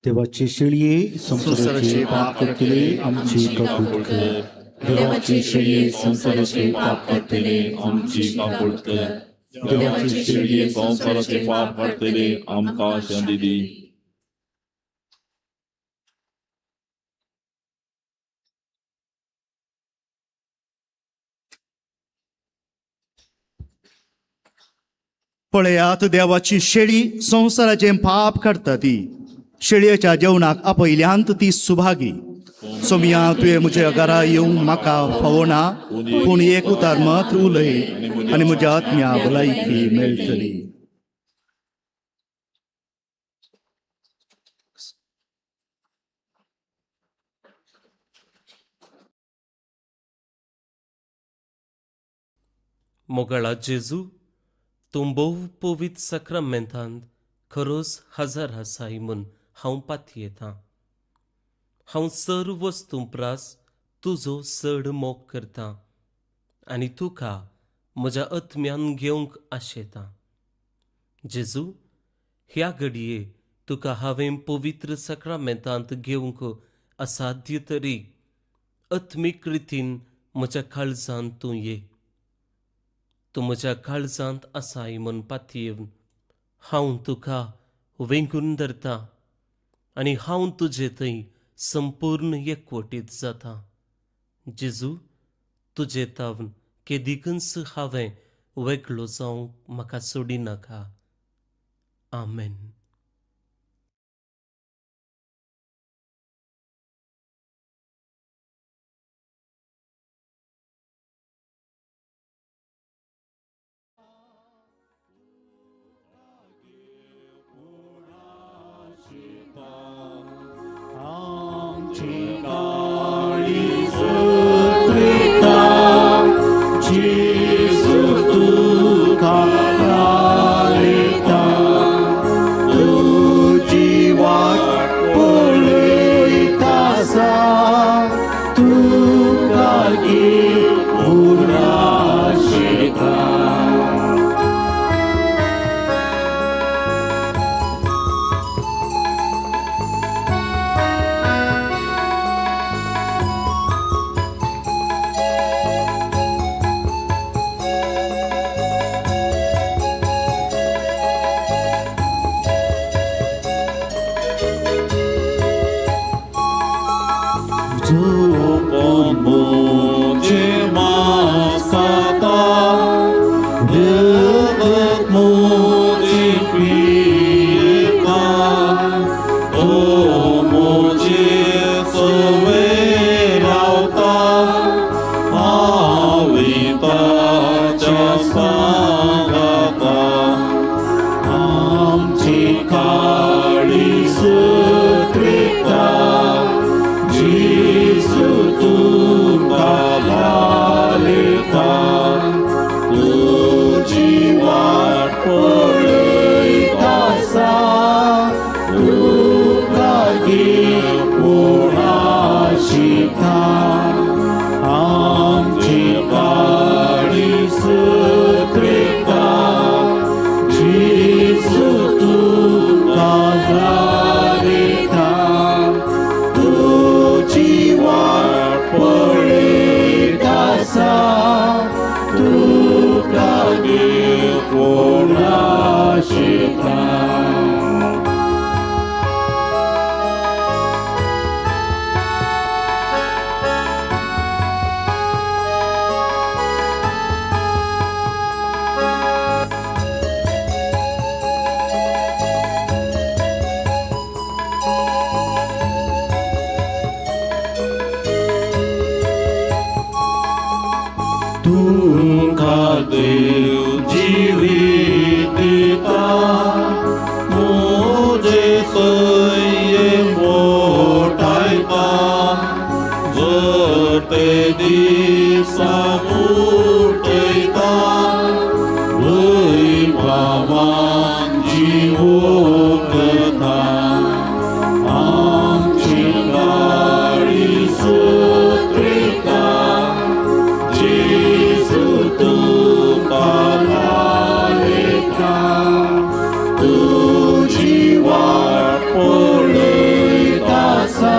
देवाची शेळये, संवसाराचे पाप करतले, आमची काकूट कर. देवाची शेळये, संवसाराचे पाप काडटले, आमची काकूट कर. देवाची शेळये, संवसाराचे पाप काडटले, आमकां शांती दी. पळयात देवाची शेळी, संवसाराचें पाप काडटा ती. शेळयेच्या जेवणाक आपयल्यांत ती सुभागी. सोमिया, तुवें म्हज्या घरा येवंक म्हाका फावना, पूण एक उतार मात उलय आनी म्हज्या आत्म्या भलायकी मेळटली. मोगाळा जेजू, तूं भोव पवित्र साक्रामेंतांत खरोच हजर आसाय म्हूण हांव पातयेतां. हांव सर्व वस्तूं प्रास तुजो चड मोग करतां आनी तुका म्हज्या आत्म्यान घेवंक आशेतां. जेजू, ह्या घडये तुका हांवें पवित्र साक्रामेंतांत घेवंक असाध्य तरी आत्मीक रितीन म्हज्या काळजांत तूं ये. तूं म्हज्या काळजांत आसाय म्हूण पातयेवन हांव तुका वेंगून धरतां आनी हांव तुजे थंय संपूर्ण एकवटीत जाता. जेजू, तुजे तावन केदिकूच हांवें वेगळो जावंक म्हाका सोडिनाका. आमेन. आमची काळीज त्रिता, जेजू तुका प्रार्थता. ताच्या सांगाता आमची काळीज त्रिता जेजू तुका लालता तुजी वाट पळयत आसा तुका घेवन आशिता आमची काळीज त्रिता जेजू तुका लालता तुजी वाट पळयत आसा तुका घेवन आशिता. तुका देव जिवीत दिता म्हजे सये मोटायता जर ते दिसा उठयता वैभवान जिवोकता आमची काळीज त्रिता जेजू तुका लालता तुजी वाट पळयत आसा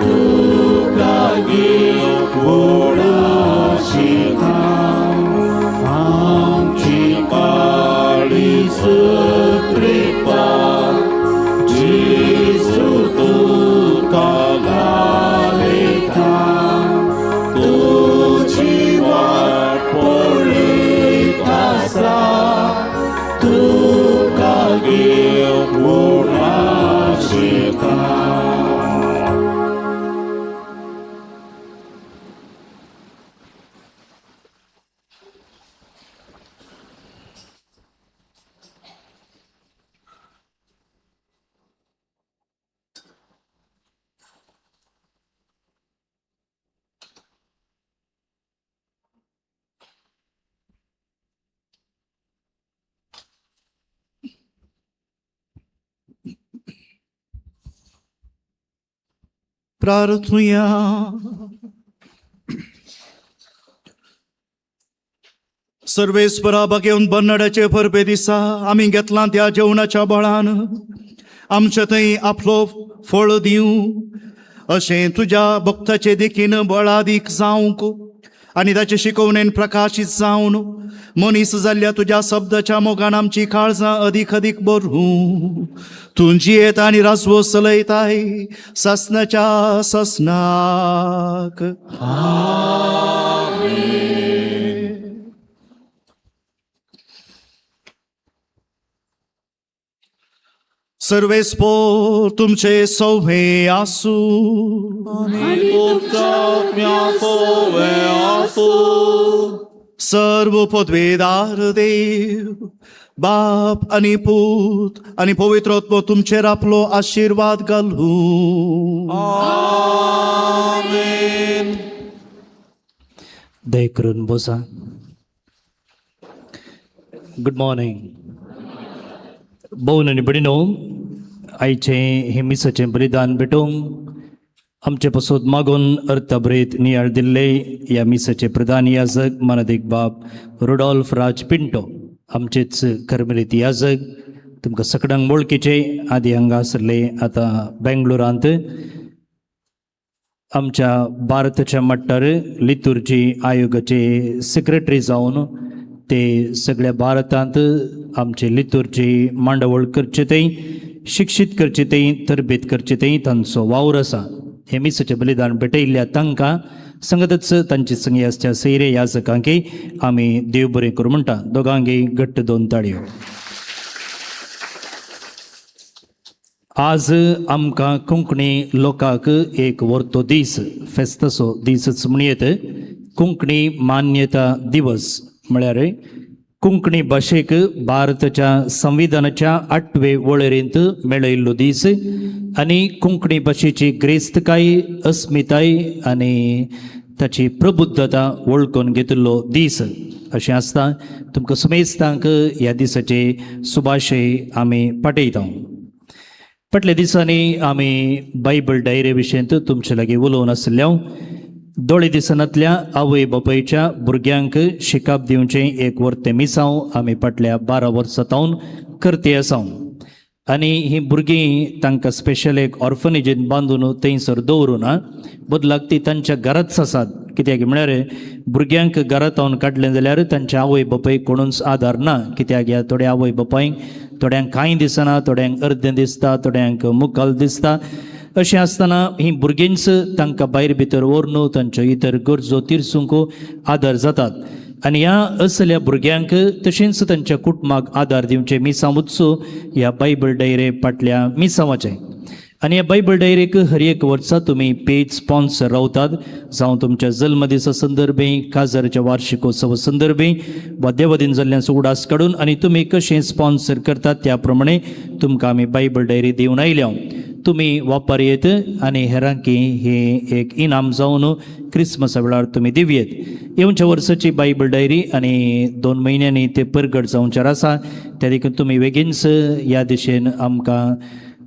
तुका घेवन आशिता आमची काळीज त्रिता जेजू तुका लालता तुजी वाट पळयत आसा तुका घेवन आशिता. प्रार्थुया. सर्वेस्परा बागेवन बन्नड्याचे परबे दिसा आमी घेतलां त्या जेवणाच्या बळान आमचे थंय आपलो फळ दिवं अशें तुज्या भक्ताचे देखीन बळादीक जावंक आनी ताचे शिकवणेन प्रकाशीत जावन मनीस जाल्ल्या तुज्या शब्दाच्या मोगान आमची काळजां अदीक अदीक बरूं. तूं जियेत आनी राजवो चलयताय ससनाच्या ससनाक. सर्वेस्पोर तुमचे सौभे आसूं. आनी तुमच्या आत्म्या सोवे आसूं. सर्व पदवेदार देव बाप आनी पूत आनी पवित्र आत्मो तुमचेर आपलो आशिर्वाद घालूं. आमेन. दया करून बसा. गुड मॉर्निंग भोवन आनी भयणीनो, आयचें हें मिसाचें बलिदान भेटोवंक आमचे पसत मागून अर्थभरीत नियाळ दिल्ले ह्या मिसाचे प्रधान याजक मानादीक बाब रुडॉल्फ राज पिंटो, आमचेच कर्मरीत याजक, तुमकां सगळ्यांक वळखीचे. आदी हांगा आसले, आतां बेंगलोरांत आमच्या भारताच्या मट्टार लितुर्जी आयोगाचे सेक्रेटरी जावन ते सगळ्या भारतांत आमचे लितुर्जी मांडावळ करचे थंय, शिक्षीत करचे थंय, तरबेत करचे थंय तांचो वावर आसा. हे मिसाचें बलिदान भेटयल्ल्या तांकां संगतच तांचे संगी आसच्या सैरे याजकांकी आमी देव बरें करूं म्हणटा. दोगांकी घट्ट दोन ताळयो. आज आमकां कोंकणी लोकांक एक वर्तो दीस, फेस्ताचो दीसच म्हणयेत. कोंकणी मान्यता दिवस म्हळ्यार कोंकणी भाशेक भारताच्या संविधानाच्या आठवे वळेरेंत मेळयल्लो दीस आनी कोंकणी भाशेची ग्रेस्तकाय, अस्मिताय आनी ताची प्रबुद्धता वळखून घेतिल्लो दीस अशें आसता. तुमकां सुमेस्तांक ह्या दिसाचे सुभाशय आमी पाठयता. फाटल्या दिसांनी आमी बायबल डायरे विशयंत तुमचे लागीं उलोवन आशिल्ले. दोळे दिसनातल्या आवय बापायच्या भुरग्यांक शिकाप दिवचें एक वर्तें मिसांव आमी फाटल्या 12 वर्सां तावन करते आसा आनी हीं भुरगीं तांकां स्पेशल एक ऑर्फनेजीन बांदून थंयसर दवरूना, बदलाक ती तांच्या घराच आसात. कित्याक म्हळ्यार भुरग्यांक घरांत काडलें जाल्यार तांच्या आवय बापायक कोणूच आदार ना. कित्याक ह्या थोड्या आवय बापायक थोड्यांक कांय दिसना, थोड्यांक अर्दें दिसता, थोड्यांक मुखाल दिसता. अशें आसतना हीं भुरगींच तांकां भायर भितर व्हरून तांच्यो इतर गरजो तिरसूंक आदार जातात आनी ह्या असल्या भुरग्यांक तशेंच तांच्या कुटुंबाक आदार दिवचें मिसांव उत्सव ह्या बायबल डायरे फाटल्या मिसांवाचें. आनी ह्या बायबल डायरेक हर एक वर्सा तुमी पेज स्पॉन्सर रावतात, जावं तुमच्या जल्मदिसा संदर्भे, काजाराच्या वार्षिकोत्सवा संदर्भे वा देवादीन जाल्ल्याचो उडास काडून आनी तुमी कशें स्पॉन्सर करतात त्या प्रमाणे तुमकां आमी बायबल डायरी दिवन आयल्या. तुमी वापर येत आनी हेरांकी हे एक इनाम जावन क्रिसमसा वेळार तुमी दिवयेत. येवच्या वर्साची बायबल डायरी आनी 2 म्हयन्यांनी ते परगट जावचेर आसा, त्या देखून तुमी बेगीनच ह्या दिशेन आमकां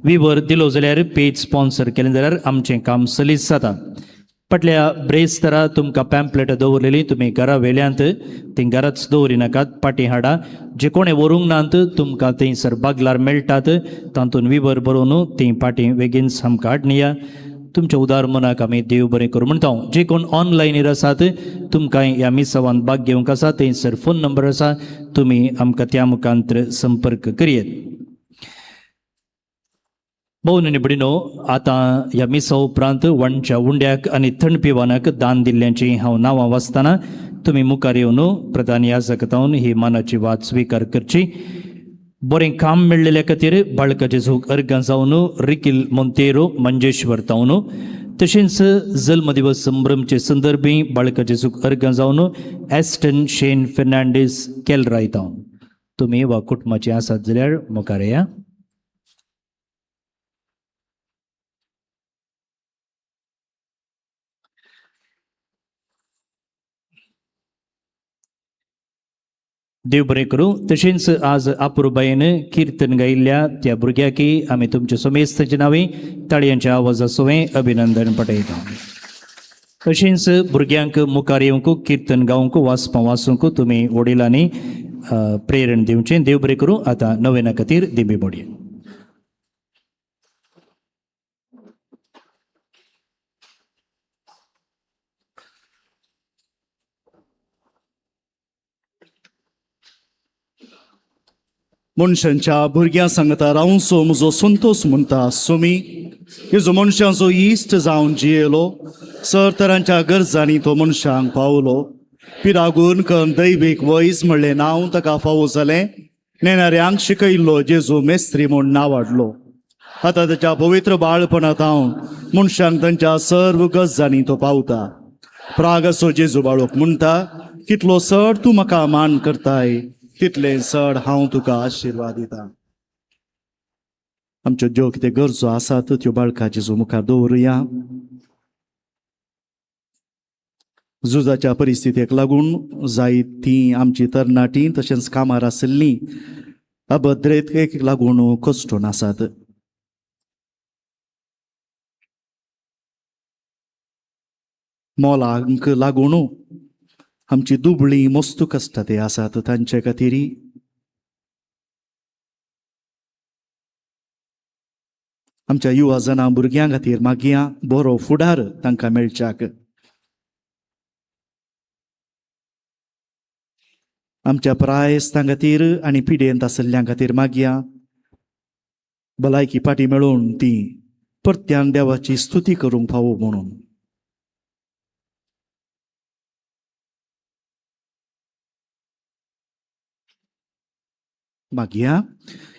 विवर दिलो जाल्यार, पेज स्पॉन्सर केलें जाल्यार आमचें काम सलीस जाता. फाटल्या ब्रेस्तरा तुमकां पॅम्पलेटां दवरलेलीं, तुमी घरा वेल्यांत तीं घराच दवरिनाकात, पाटी हाडा. जे कोणें व्हरूंक नात तुमकां थंयसर बागलार मेळटात, तातूंत विवर बरोवन तीं पाटी बेगीनच आमकां हाडनिया. तुमच्या उदार मनाक आमी देव बरें करूं म्हणटा. जे कोण ऑनलायनीर आसात तुमकां ह्या मिसावान भाग घेवंक आसा, थंयसर फोन नंबर आसा, तुमी आमकां त्या मुखांतर संपर्क करयेत. भोवन आनी भयणीनो, आतां ह्या मिसा उपरांत वणच्या उंड्याक आनी थंड पिवानाक दान दिल्ल्यांची हांव नांवां वाचतना तुमी मुखार येवन प्रधान याजकतावन ही मानाची वात स्विकार करची. बरें काम मेळ्ळेल्या खातीर बाळकाचे झोक अर्गां जावन रिकील मोंतेरो मंजेश्वर तावन, तशेंच जल्मदिवस संभ्रमचे संदर्भी बाळकाचे झूक अर्गां जावन एस्टन शेन फेर्नांडीस केलराय तावन. तुमी वा कुटुंबाचे आसात जाल्यार मुखार या. देव बरें करूं. तशेंच आज अपुरबायेन किर्तन गायिल्ल्या त्या भुरग्याकी आमी तुमच्या सोमेस्ताचे नांवे ताळयांच्या आवाजा सोवें अभिनंदन पटयता. तशेंच भुरग्यांक मुखार येवंक, किर्तन गावंक, वाचपां वाचूंक तुमी वडिलांनी प्रेरण दिवचें. देव बरें करूं. आतां नवेना खातीर दिंबी मोडया. मनशांच्या भुरग्यां सांगता रावंचो म्हजो संतोष म्हणटा सुमी हेजो मनशांचो इश्ट जावन जियेलो, सर तरांच्या गरजांनी तो मनशांक पावलो. पिरागून कन दैवीक वैज म्हणलें नांव ताका फावो जालें. नेणाऱ्यांक शिकयल्लो जेजू मेस्त्री म्हूण नांव हाडलो. आतां ताच्या पवित्र बाळपणांत हांव मनशांक तांच्या सर्व गरजांनी तो पावता. प्रागसो जेजू बाळोक म्हणटा, कितलो चड तूं म्हाका मान करताय तितलें चड हांव तुका आशिर्वाद दिता. आमच्यो ज्यो कितें गरजो आसात त्यो बाळका जेजू मुखार दवरुया. झुजाच्या परिस्थितीक लागून जायतीं आमची तरणाटीं तशेंच कामार आशिल्लीं अभद्रतेक लागून कश्टून आसात. मोलांक लागून आमची दुबळी मस्तू कश्ट ते आसात तांचे खातीर. आमच्या युवा जनां भुरग्यां खातीर मागया बरो फुडार तांकां मेळच्याक. आमच्या प्रायस्तां खातीर आनी पिडेंत आशिल्ल्यां खातीर मागया भलायकी पाटी मेळोवन ती परत्यान देवाची स्तुती करूंक फावो म्हणून. मागया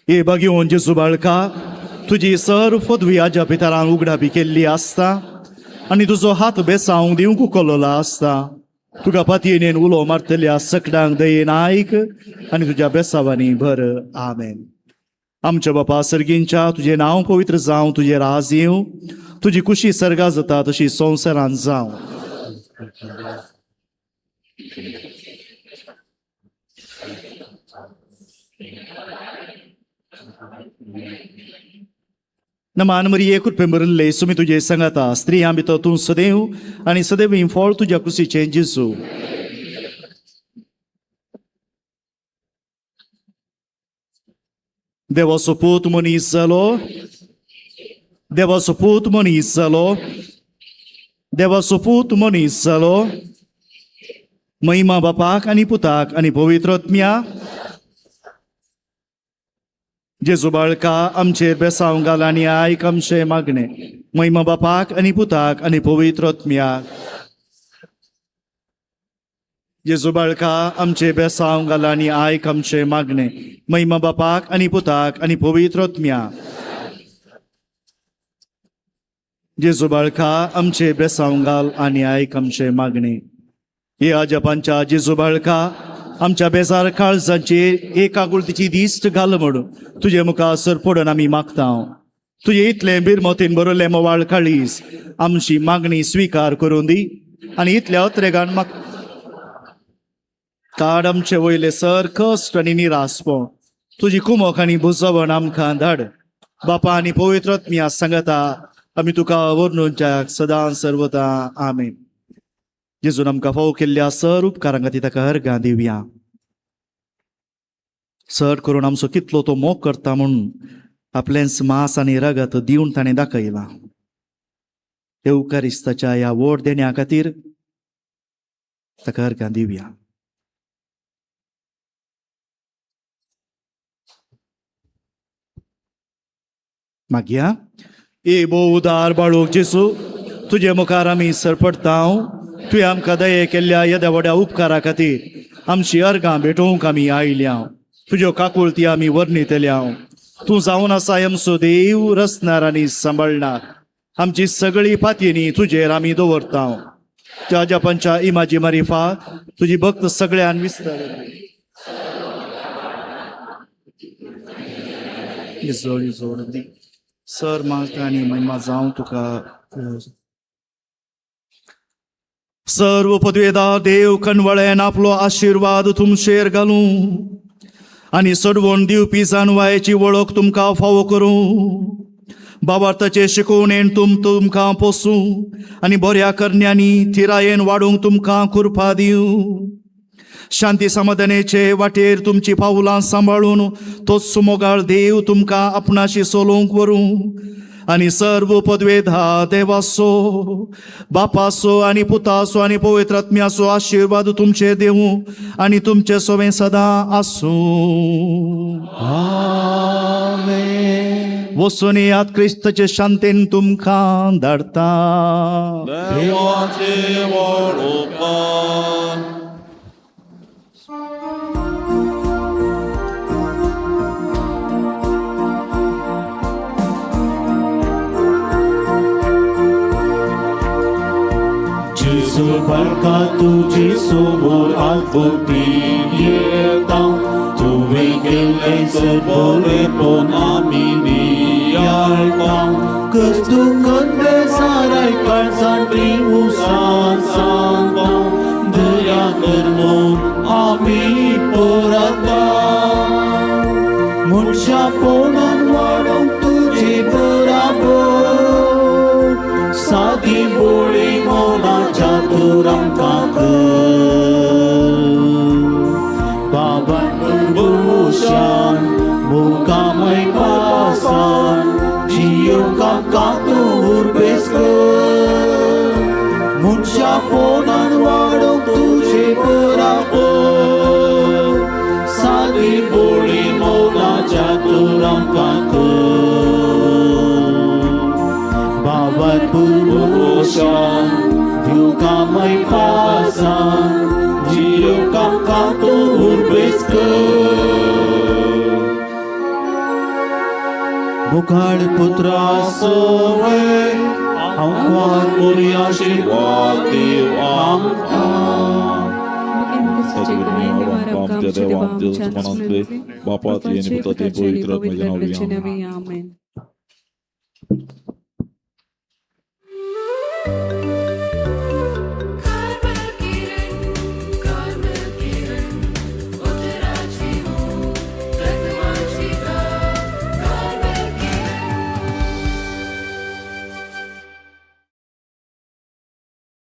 ए बागेवन जेजू बाळका, तुजी सर पदवी आज्या पितरान उगडापी केल्ली आसता आनी तुजो हात बेसावंक दिवंक उखल्लो आसता. तुका पातयेन उलो मारतल्या सकडांक दयेन आयक आनी तुज्या बेसावांनी भर. आमेन. आमच्या बापा सर्गींच्या, तुजें नांव पवित्र जावं, तुजें राज येवं, तुजी कुशी सर्गा जाता तशी संवसारांत जावं. नमान मरिये, कृपे भरिल्ले, सुमी तुजे सांगाता, स्त्रियां भितर तूं सदैव आनी सदैव फळ तुज्या कुशीचें जेजू. देवाचो पूत मनीस जालो, देवाचो पूत मनीस जालो, देवाचो पूत मनीस जालो. महिमा बापाक आनी पुताक आनी पवित्र आत्म्या. जेजू बाळका, आमचेर बेसांव घाल आनी आयक आमचें मागणें. महिमा बापाक आनी पुताक आनी पवित्र आत्म्याक. जेजू बाळका, आमचे बेसांव घाल आनी आयक आमचें मागणें. महिमा बापाक आनी पुताक आनी पवित्र आत्म्याक. जेजू बाळका, आमचे बेसांव घाल आनी आयक आमचें मागणें. हे अजपांच्या जेजू बाळका, आमच्या बेजार काळजांचेर एक आगुळतीची दिश्ट घाल म्हणून तुजे मुखार सरपडून आमी मागता. तुजे इतलें बिरमतीन बरयलें मोवाळ काळीस आमची मागणी स्विकार करून दी आनी इतल्या अत्रेगान माग काड आमचे वयले सर कश्ट आनी निरासपण. तुजी कुमक आनी बुजवण आमकां धाड. बापा आनी पवित्र आत्म्या सांगता आमी तुका वर्णूंच्या सदां सर्वता. आमेन. जेजून आमकां फावो केल्ल्या सर उपकारां खातीर ताका अर्गां दिवया. सर करून आमचो कितलो तो मोग करता म्हूण आपलेंच मांस आनी रगत दिवन ताणें दाखयलां. येवकारिस्ताच्या ह्या व्हड देण्या खातीर ताका अर्गां दिवया. मागया. ए भोव उदार बाळूक जेजू, तुजे मुखार आमी सरपडटा. तुवें आमकां दये केल्ल्या येद्या व्हड्या उपकारा खातीर आमची अर्गां भेटोवंक आमी आयल्या. तुज्यो काकुळती आमी वर्णितल्या. तूं जावन आसा आमचो देव, रचणार आनी सांबाळणार. आमची सगळी पातयेनी तुजेर आमी दवरता. त्या जपांच्या इमाजी मारिफा तुजी भक्त सगळ्यान विस्तार सर म्हाका आनी महिमा जावं तुका. सर्व पदवेदार देव कणवळ्यान आपलो आशिर्वाद तुमचेर घालूं आनी सडवण दिवपी जाणवायेची वळख तुमकां फावो करूं. बाबार्थाचे शिकवणेन तुमकां पोसूं आनी बऱ्या करण्यांनी थिरायेन वाडूंक तुमकां कुरपा दिवं. शांती समाधानेचे वाटेर तुमची पावलां सांबाळून तोच मोगाळ देव तुमकां आपणाशी चलोवंक व्हरूं आनी सर्व पदवेधा देवाचो, बापाचो आनी पुताचो आनी पवित्र आत्म्याचो आशिर्वाद तुमचेर देवूं आनी तुमचे सोवें सदां आसूं. आमेन. वचून येयात, क्रिस्ताचे शांतीन तुमकां धाडटा. देवाचे व्हड उपकार. जेजू बाळका, तुजे समोर आज भक्तीन येता. तुवें केल्लें सर बरेपण आमी नियाळटा. कस्तुकन बेजाराय काळजान उसान सांगता. दया कर म्हूण आमी परता. मनशापणान वाडोवंक तुजे बराबर सादी बोळी मोनाच्या तुरांकां कर. बाबा भूषण मुखामय पासान जियोवंक तूं उर्बेस कर. मनशापणान वाडोवंक तुजे बराबर सादी बोळी मोनाच्या तुरांकां कर. बाबा पुरुषान दिवकामय पासान जियोवंक तूं उर्बेस कर. मुखाळ पुत्रा सवे आमकां बरी आशिर्वाद देव आमकां. आमच्या देवा आमच्या मनांतले बापातली आनी पुतातली पवित्र आत्म्याच्या नांवान. आमेन.